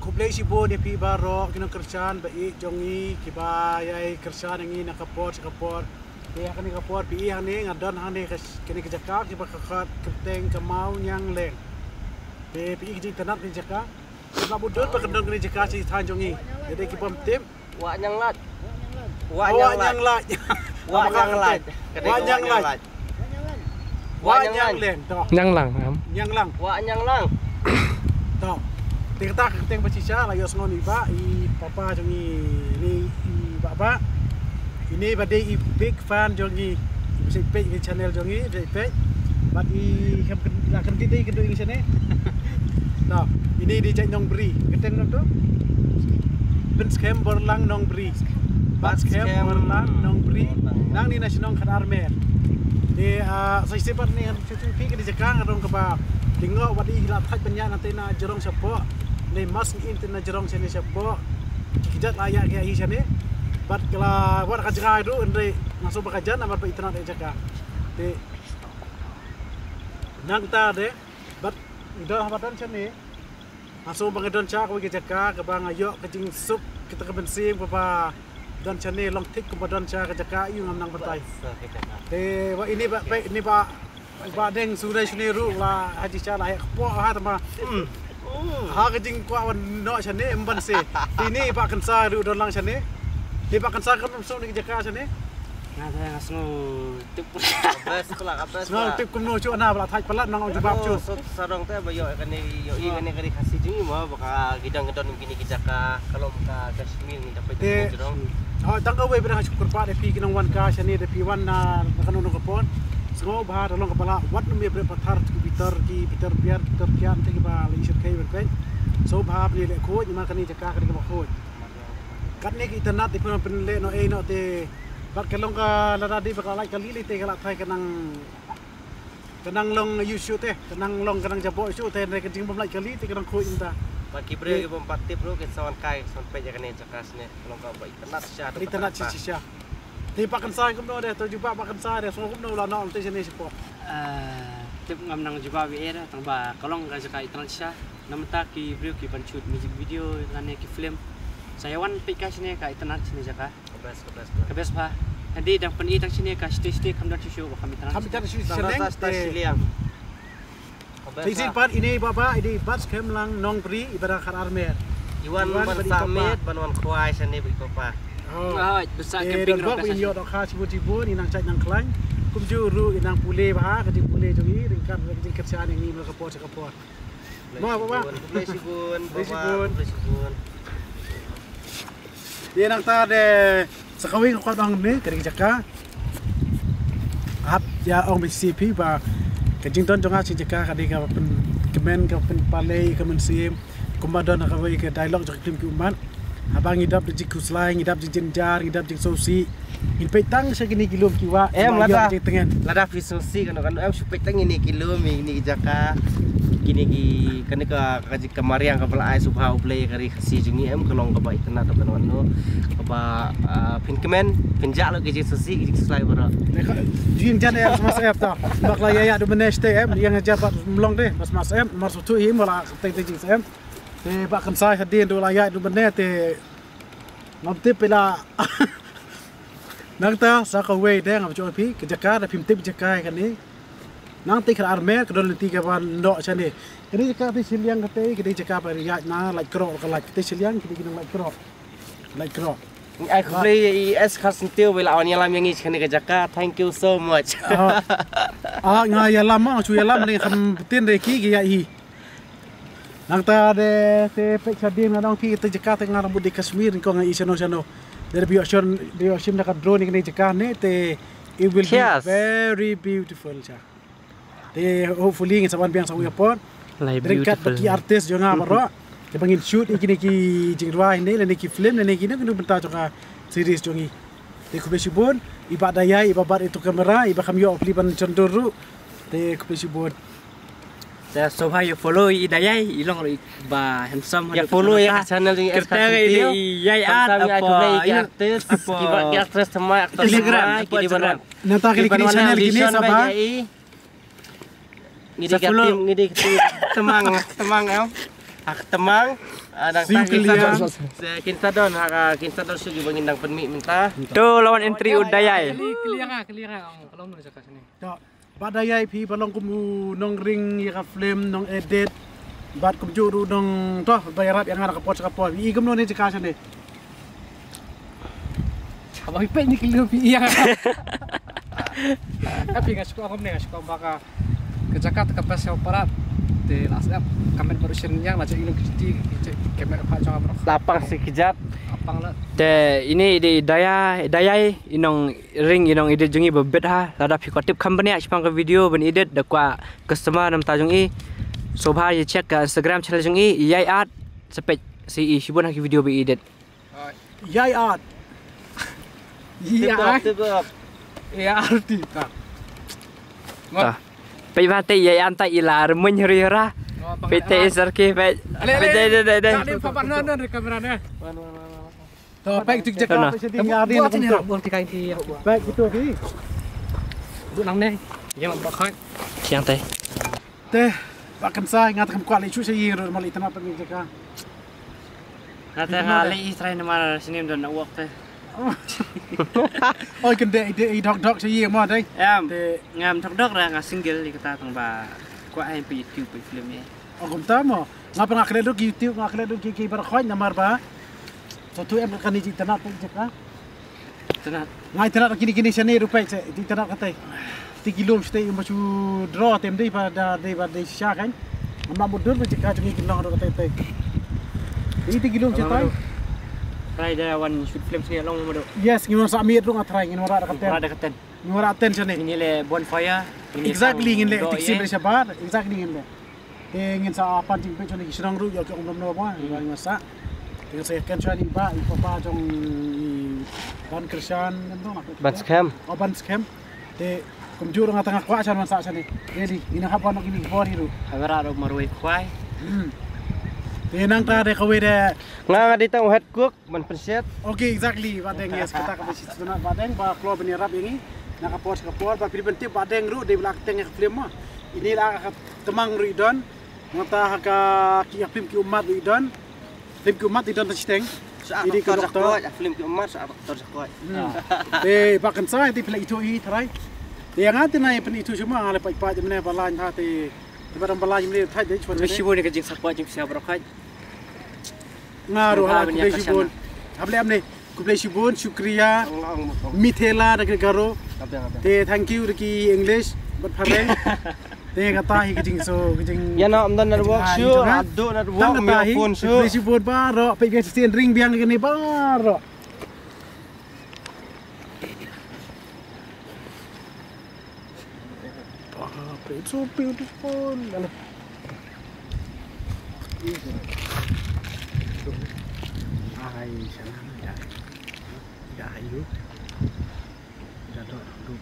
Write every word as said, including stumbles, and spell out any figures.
Khublei shibun ïa phi baroh ki nongkyrshan ba ïeit jong ngi kiba ïai kyrshan ïa ngi na ka por sha ka por. Te ha kane ka por phi i hangne nga don hangne ka, kane ka jaka kiba ka khot kyrteng ka Mawniangleng. Te phi i ka jingitynnad kane ka jaka. Nga bud dur ba ka don kane ka jaka sha thaiñ jong ngi. Te dei ki bym tip. Wah Nyang Lait. Wah Nyang Lait. Wah Nyang Lait. Wah Nyang Lait. Wah Nyang Leng. To. Nyang Lang, em. Nyang Lang. Wah Nyang Lang. To. Te kata ka kyrteng ba shisha la ïohsngew na i bah, i papa jong ngi, i bah bah. Ine ba dei i big fan jong ngi. Ba shu peit ïa ka channel jong ngi, ba shu peit. Bad i kham kyn-, la kynti dei kynduh ïa ngi shane. To, ine dei jait Nongbri. Kyrteng noh to. Pynskhem Borlang Nongbri. Batskhem Borlang Nongbri. Nangne na shnong Khatar Mer. Te, ah, sa shisien pat ne, shisien phi kane ka jaka nga rong kaba lyngngoh wat i la thait ban ïaid na te na jrong shapoh. Ne mas ngi in te na jrong shane shapoh. Ki kjat la ïa ki ïa hi shane. Bad ka la wat ka jaka ruh hynrei nga sngew ba ka jan namar ba itynnad ïa ka jaka. Te nangta de bad ngi don haba don shane. Nga sngew ba nga don sha kawei ka jaka kaba nga ïoh ka jingsuk kita ka mynsiem kaba don shane long thik kumba don sha ka jaka ïa ngam nang batai. Te wa ini ba, ba ini ba, ba deng surai shane ruh la haji sha la hek po ha tama. Ha ka jingkwah wan noh shane em ban se. Ini ba kan sa ruh don lang shane. Te ba kan sa kan suk ni ka jaka shane. Nga nga sngew tip. Best pula, best. Sngew tip kumno shu na ba la thait palat nang ong jubab shu. Sot sarong te ba ïoh kane ïoh i kane kane Khasi jong i mo ba ka kidang kidon kine ki jaka ka long ka Kashmir ni dapat te jrong. Oh, tang kawei ba nga shu kyrpad ïa phi ki nongwan ka shane da phi wan na kano kano ka por. Sngew ba da long ka ba la wat nym ïa bret pathar ki bitar ki bitar biar bitar kian te ki ba la i shyrkhei ban peit. So ba phi leh khuid ma kane jaka kane ka ba khuid. Katne ki itynnad te phin pynleh noh ei noh te. Bad ka long ka lada dei ba ka lait kali lei te ka la thait ka nang, ka nang long ïu shu te, ka nang long ka nang jaboh shu te, ne ka jingbym lait kali te ka nang khuid mynta. Ba ki briew ki bym pat tip ruh kin sa wan kai, sa wan peit ïa kane jaka shane, ka long kaba itynnad shisha. Itynnad shisha. Te ba kan sa kumno de, to jubab ba kan sa de, so kumno la noh te shane shapoh. Ah, tip ngam nang jubab ïa de, tang ba ka long ka jaka itynnad shisha. Namar ta ki briew ki ban shoot music video lane ki film. Sa ïa wan peit ka shane ka itynnad shane jaka. Ka best, ka best, ka best. Ka best ba. Hynrei dang pyn-i tang shane ka stage stage kam don shuh shuh ba kam itynnad. Kam itynnad shuh shane. Dang sa stage shiliang. Ka best. Sa shisien pat ine i bah bah, ine i Batskhem Lang Nongbri, i ba dang Khatar Mer. I wan ban sa miet, ban wan khwai shane ba i papa. Oh. Ai, besa camping ro ka shane. Ïoh dohkha shibun shibun, i nang jait nang khlaiñ. Kumjuh ruh i nang pule ba, ka jingpule jong i, ryngkat ka jingkyrshan ïa ngi na ka por sha ka por. Mo, Baba. Khublei shibun, Khublei Baba, shibun. Khublei shibun. Ïa nangta de sa kawei nga kwah ong ne, ka dei ka jaka. Hap ïa ong ba shisha phi ba ka jingdon jong nga sha jaka ka dei ka pynkmen, ka pynpalei ka mynsiem. Kumba don ha kawei ka dialogue jong ka film Ki Ummat. Haba ngi dap da jingkhuslai, ngi dap jingjynjar, ngi dap jingsngewsih. Ngin peit tang sha kine ki lum ki wah. Em, lada, lada phi sngewsih kano kano em shu peit tang kine ki lum, kine ki jaka, kine ki, kane ka, ka, ka mariang kaba la ai sngewbha U Blei ïa ka ri Khasi jong ngi em, ka long kaba itynnad kano kano, kaba, ah, phin kmen, phin jah lut ki jingsngewsih, ki jingkhuslai baroh. Jingjan em, sma em ta. Bad la ïa ïa du mynne sha te em, ïa nga jah bad mlong de, bad sma em, mar sngewthuh hi em, wala teng teng jing em. Te ba kan sa hadien du la ïa du mynne te. Ngam tip phi la. Nangta sa kawei de ngam ju ong phi ka jaka da phim tip jaka kane. Nangta Khatar Mer ka don lynti kaba noh shane. Kane jaka te shiliang kata ka dei jaka ba ïaid na lait krok ka lait te shiliang kane ki nang lait krok. Lait krok. Ai khublei i S Khar Syntiew ba la wan ïalam ïa ngi shane ka jaka. Thank you so much. Ah, ah, nga ïalam ma shu ïalam ne kham btin de ki ki ïa hi. Nangta de te peit shadien nga dang phi te jaka te nga rambut di Kashmir ko nga i shano shano. De bi option, bi option na ka drone ni jaka ne te it will be very beautiful cha. Te hopefully ngin sa wan biang sa wei por. Ryngkat bad ki artist jong nga baroh. Te ba ngin shoot i kine ki jingrwai ne lane ki film lane kine kine bynta jong ka series jong i. Te khublei shibun i ba da ïai i ba bat i tu kamera i ba kham ïoh pli ban chondur ruh. Te khublei shibun. Te sngewbha ïa follow i da ïai i long ruh i ba handsome. Ïa follow ïa ka channel jong i S Khar Syntiew. Ïai at apa artist apa ki ba ki actress thymmai actor thymmai ki di ban wan. Nata kali kini channel kini saba. Ngi di ka team ngi di ka team. Temang temang em. Temang, ah, dang tang kin sa don, kin sa don, ha, kin sa don shuh kiba ngin dang pynmih mynta. To lawan entry u Dayai. Clear, clear, clear, ah, ka long na jaka shane. To, Bah Dayai phi ba long kum u nongring ïa ka film, nong edit. Bad kumjuh ruh nong, to, ba ïarap ïa nga na ka por sha ka por. I kumno ne jaka shane. Haba phi peit ni ki lum phi ïa. Ka phi nga shu ong kumne, nga shu ong ba ka, ka jaka te ka best sha u palat. Te la sdang ka met baroh shin ïa nga la jong i nong kiti, ka met pha jong baroh. La pang shi kjat. La pang la. Te ine i dei Dayai, Dayai i nongring i nong edit jong ngi ba bit ha. Lada phi kwah tip kham bniah shaphang ka video ban edit da kwah customer namar jong i. Sngewbha ïa check ka Instagram channel jong i, Yai Art. Sa peit sa i shibun ha ki video ba i edit. Yai Art. Yai Art. Yai Art ta. Ta. Peit ba te Yai Art ta i la rmeng hri hra. Peit te i sar ki peit. Peit te te te te. Ka lim pa ban nan nan kamera ne. To peit tu jaka. Peit tu ki. Peit tu ki. Bu nang ne. Yang ba khai. Kiang te. Te, ba kan sa nga ta kam kwah leit shuh sha ïing ruh namar leit tnat pynmih jaka. Nga te nga leit i trai namar snem don na wok te. Oi kan de de i dok dok sha ïing mo dei. Em. Te ngam dok dok ra nga single i kata tang ba kwah ai pynmih YouTube pynmih film ïa. O kumta mo. Nga pynah klet ruh ki YouTube nga klet ruh ki ki baroh khoit namar ba. Sa tu em ka ni ji tnat pynmih jaka. Tnat. Nga i tnat kini kini shane ruh peit se, i tnat katei. Te ki lum shatei i ma shu draw tem dei ba da dei ba dei sha kan. Ngam mut dur ba jaka jong i ki long ruh katei tei. Te ki lum shatei. Trai da wan shoot film sini long ma do. Yes, ngi wan sa miet ruh nga trai ngi wan rah da katen. Rah da katen. Ngi wan rah ten shane. Ini le bonfire. Exactly ngin le tik sim re shabar. Exactly ngin le. Te ngin sa pan jingpeit shane ki shnong ruh ïa ki ong dom no ba ïa ngin sa. Te ngin sa ïa ken shane ba i papa jong i Ban Krishan em dong. Ban Skhem. Oh Ban Skhem. Te kumjuh ruh nga tang kwah shane man sa shane. Really ina hap ban ki bor hi ruh. Kamera ruh marwei khwai. Hmm. Te nang ta de kawei de. Nga nga di tang head cook. Ban pynset. Okay, exactly. Ba deng, yes, kata ka basic sebenar ba deng ba kloi ban ïarap ïa ngi. Na ka por sha ka por ba phi ban tip ba deng ruh dei ba la ka teng ïa ka film ma. Ini la ka temang ruh i don. Nangta ha ka ki ïa film ki ummat ruh i don. Film ki ummat i don ta shiteng. Ini ka doktor. Film ki ummat sa doktor sa koi. Te ba kan sa te phi la itu i trai. Te ïa nga te na ïa pyn itu shima nga le pait pait mene ba lain ha te. Te ba dang ba lain mene thai de shwa. Shibun ka jing sa koi jing sia barokai. Nga ruh ha khublei shibun. Hap leh amne. Khublei shibun, shukriya. Mithela da ki Garo. Te thank you da ki English bad phareng. Te kata hi ka jingso ka jing. Ya na amdan network shu, adu network mi phone shu. Khublei shibun baroh, peit ka sien ring biang kane baroh. Wow, it's so beautiful. Alah. Ai, sana ya. Ya, ayo. Dah dok, dok.